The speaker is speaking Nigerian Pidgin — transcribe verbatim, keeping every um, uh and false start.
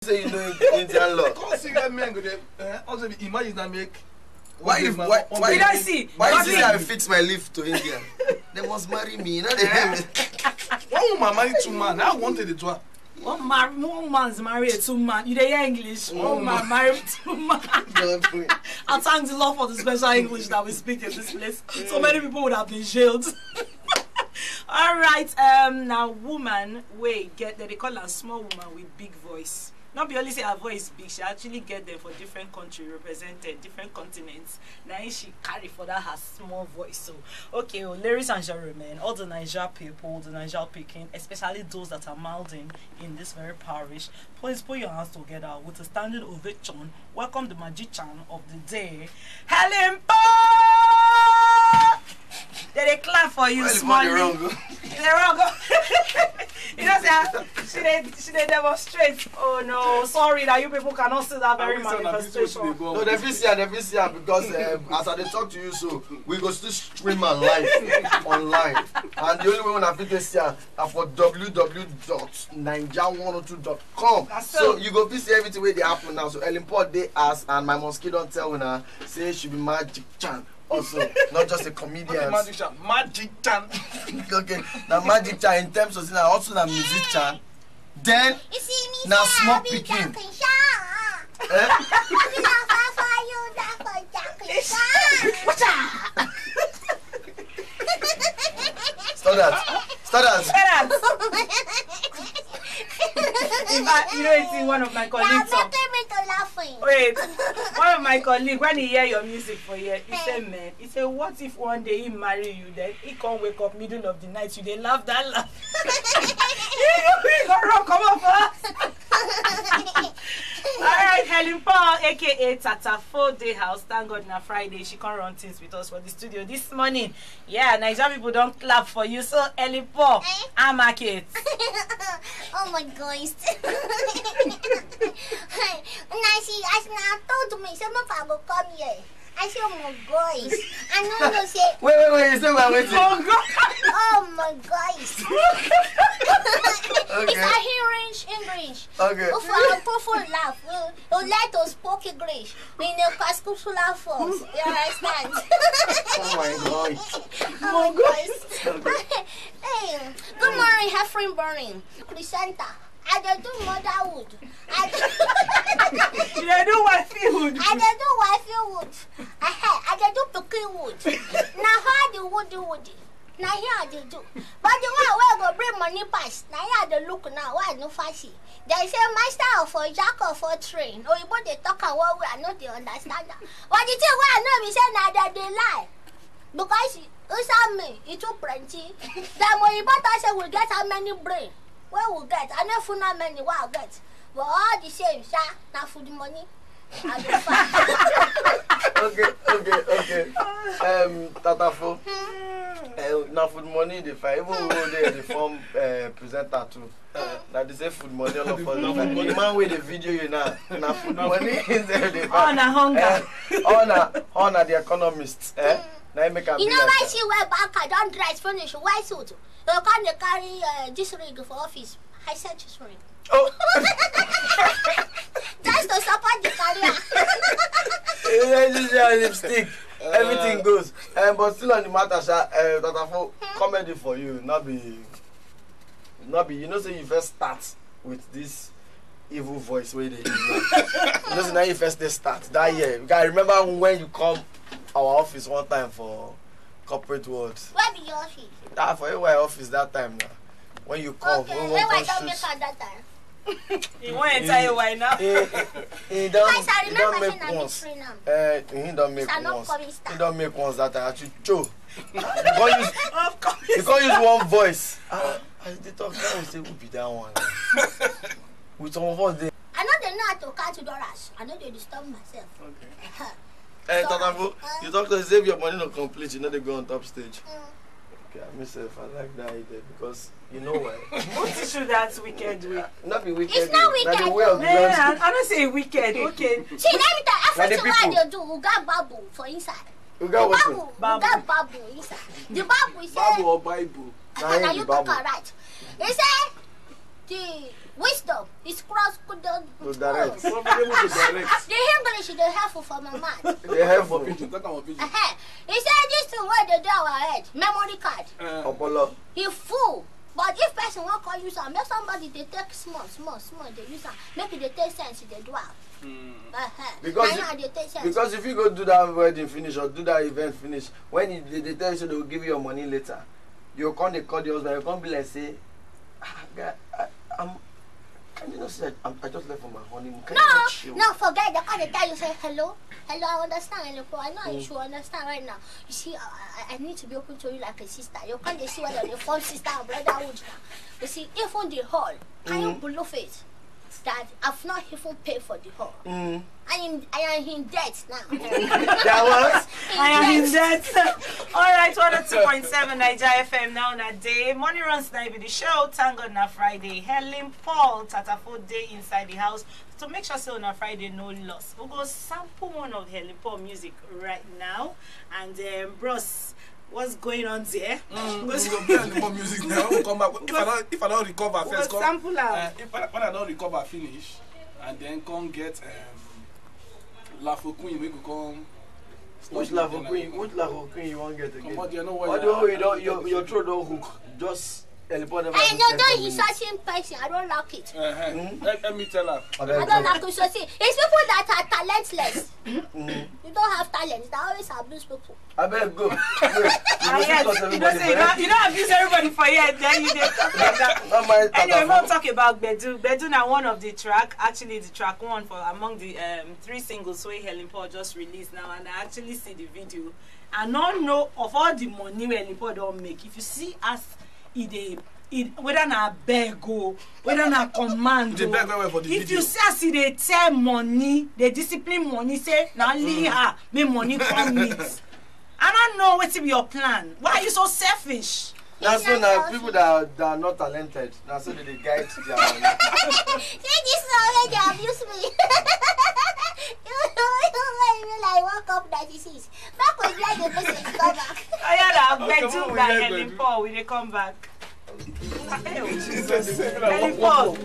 Say you know Indian law. Come see where men go dey. Eh? Also, imagine that make. Why you why why you don't see why you see I fix my lift to India? They must marry me. You know they hear me. One woman marry two man. I wanted the two. One man, one man's married two man. You dey hear English? One man married two man. I thank the Lord for the special English that we speak in this place. So many people would have been jailed. All right, um, now woman we get that they call a small woman with big voice. Not be only say her voice big, she actually get them for different country represented, different continents. Now she carry for that her small voice. So okay, well, ladies and gentlemen, all the Niger people, the Niger picking, especially those that are mouthing in this very parish, please put your hands together with a standing ovation. Welcome the magician of the day, Helen Paul. They dey clap for you, Small. Wrong. They wrong. You know, sir, she dey she dey demonstrate. Oh no, sorry that you people cannot see that very manifestation. No, they fit see am, they fit see am because um, as I dey talk to you so, we go still stream am live online. And the only way una fit dey see am na for w w w dot naija one oh two dot com. So you go fit see everything wey dey happen now. So Ellen Paul dey house and my mosquito don tell una say she be magic chan. Also, not just a comedian. Magic chan. Magic chan. Okay, na magic chan in terms of say na also na musician. Then na small pikin. Eh? Stop that. Stop that. Stop that. In fact, you know, it's one of my colleagues. You're making me to laughing. Wait, one of my colleagues, when he hear your music for here, he said, man, he said, what if one day he marry you, then he can't wake up middle of the night, you they laugh that laugh. You go run, come up for us. All right, Helen Paul, A K A Tata Four Day House. Thank God na Friday. She can't run things with us for the studio this morning. Yeah, Nigerian people don't clap for you. So, Helen Paul, I'm a kid. Oh my God. Now she, as now told me, some of I go come here. I say, oh my God. I know you say. Wait, wait, wait. You say, wait, wait. Oh God. Oh my God. Okay. It's a English, English. Okay. Oh, for our powerful laugh, we, we let us speak English. We know Pascal Sulafos. You understand? Oh my God. Oh my God. Hey, good morning, Heffrey Burning. Presenter. I dey do motherhood. I dey You dey do wifeyhood. I dey do wifeyhood. I, I dey do pikinhood. Na how the woody woody. Na here I dey do. But the one wey go bring money pass, na here I dey look now. Why I no fancy? They say master of all, jack of all trade. Oyibo dey talk am one way, I no dey understand am. But the thing wey I know be say na dem dey lie. Because inside me, e too plenty. Dem oyibo talk say we get how many brain wey we get. I no even know how many wey I get. But all the same, sha, na food money. I dey find. Okay, okay, okay. Um, Tatafo. Uh, na food money dey find. Even we dey dey form uh, presenter too. Uh, na the same food money all of us dey find. The man wey dey video you now, na food money himself dey find. Oh, na hunger. Eh, oh, na, oh, na the economist. Eh? Na him make am be like that. You know why she wear back? I don dress finish, wear suit. You come dey carry uh, this ring for office. I said this ring. Oh. Just to support the career. Yeah, this is your lipstick. Everything goes. Um, but still on the matter, sha, uh, Tatafo, comedy for you, not be, not be. You know, say you first start with this evil voice wey dey use now. You know, say now you first dey start that year. Because I remember when you come our office one time for corporate world. Where be your office? Ah, for A Y office that time now. When you come, okay, when we A Y come don shoot. Make am that time. He won't enter A Y now. He, he, he don, guys, I he don remember make say na me once. Train am. Eh, he don make I no once. Come in start. He don make once that time. Actually, cho. You can't use, of course. You can't use one voice. Ah, I dey talk now. We say who be that one? With some of us dey. I no dey know how to count dollars. I no dey disturb myself. Okay. Eh, so, Tatafo, uh, you talk to say if your money no complete, you no dey go on top stage. Mm. Okay, I myself, I like that idea because you know why? What issue that wicked way? Not be wicked. It's not wicked. Na the way of the landscape. I, I don't say wicked. Okay. See, let me tell you, everything wey I dey do, we got babu for inside. We got what? Babu. We got babu inside. The babu is babu or Bible? Now you talk right. He say the Wisdom is cross couldn't To direct. Some people to direct. The English dey help for my mind. Dey help For for pidgin, talk am for pidgin. Uh-huh. He said this thing wey dey do our head, memory card. Uh, Opolo. E full. But if person wan come use am, make somebody dey take small, small, small dey use am. Make e dey take sense, e dey do am. mm. Uh-huh. Because Na him I dey take sense. Because if you go do that wedding finish or do that event finish, when you, they, they tell you say they will give you your money later, you come dey call the husband, you come be like say, ah, guy, I, I'm, can you not see that I'm, I just left for my honeymoon? Can you not No, chill? No, forget the call. They tell you say hello, hello. I understand, hello, but I know you should understand right now. You see, I, I, I need to be open to you like a sister. You can't dey see whether the form sister and brotherhood now. You see, even the hall, can you believe it? That I've not even paid for the hall. Mm. I am, I am in debt now. That was I am in debt. All right, one oh two point seven Naija F M now na day. Money runs na be the show. Thank God na Friday. Helen Paul Tatafo dey inside the house to make sure say on a Friday no loss. We go sample one of Helen Paul music right now, and um, bros, what's going on there? Mm, we go play the more music now. When we come back. If I don't, if I don't recover We first, go come, sample am. Uh, if I, when I don't recover finish, and then come get um, Lafo Queen, we go come. Which Lafo Queen? Which Lafo Queen you wan get again? Come on, there, no worry. Although you don't, your, your throat don't hook, just help never I do know ten don't minutes. insult him person. I don't like it. Uh-huh. Let, let me tell her. Abeg, I don't like it. So see, it's people that are talentless. You don't have talent. They always abuse people. Abeg go. Ah, yes. You know, say you don't, you don't abuse everybody for here. Then you dey talk like that. Not my Anyway, Tatafo. We'll talk about Gbedu. Gbedu na one of the track, actually the track one for among the um, three singles wey Helen Paul just released now, and I actually see the video. I no know of all the money wey Helen Paul don make. If you see as e dey, e, whether na beg o, whether na command Dey o. beg well well for the If video. You see as e dey tell money, dey discipline money, say na only her make money come meet. I don't know wetin be your plan. Why are you so selfish? Now so now people that are, that are not talented, now so they dey guide their money. See this one wey dey abuse me. You know, you like woke up ninety-six. Make we let the message come back. Oya na Okay, Gbedu we by hear Helen Gbedu. Paul, we dey come back. Jesus, Helen Paul.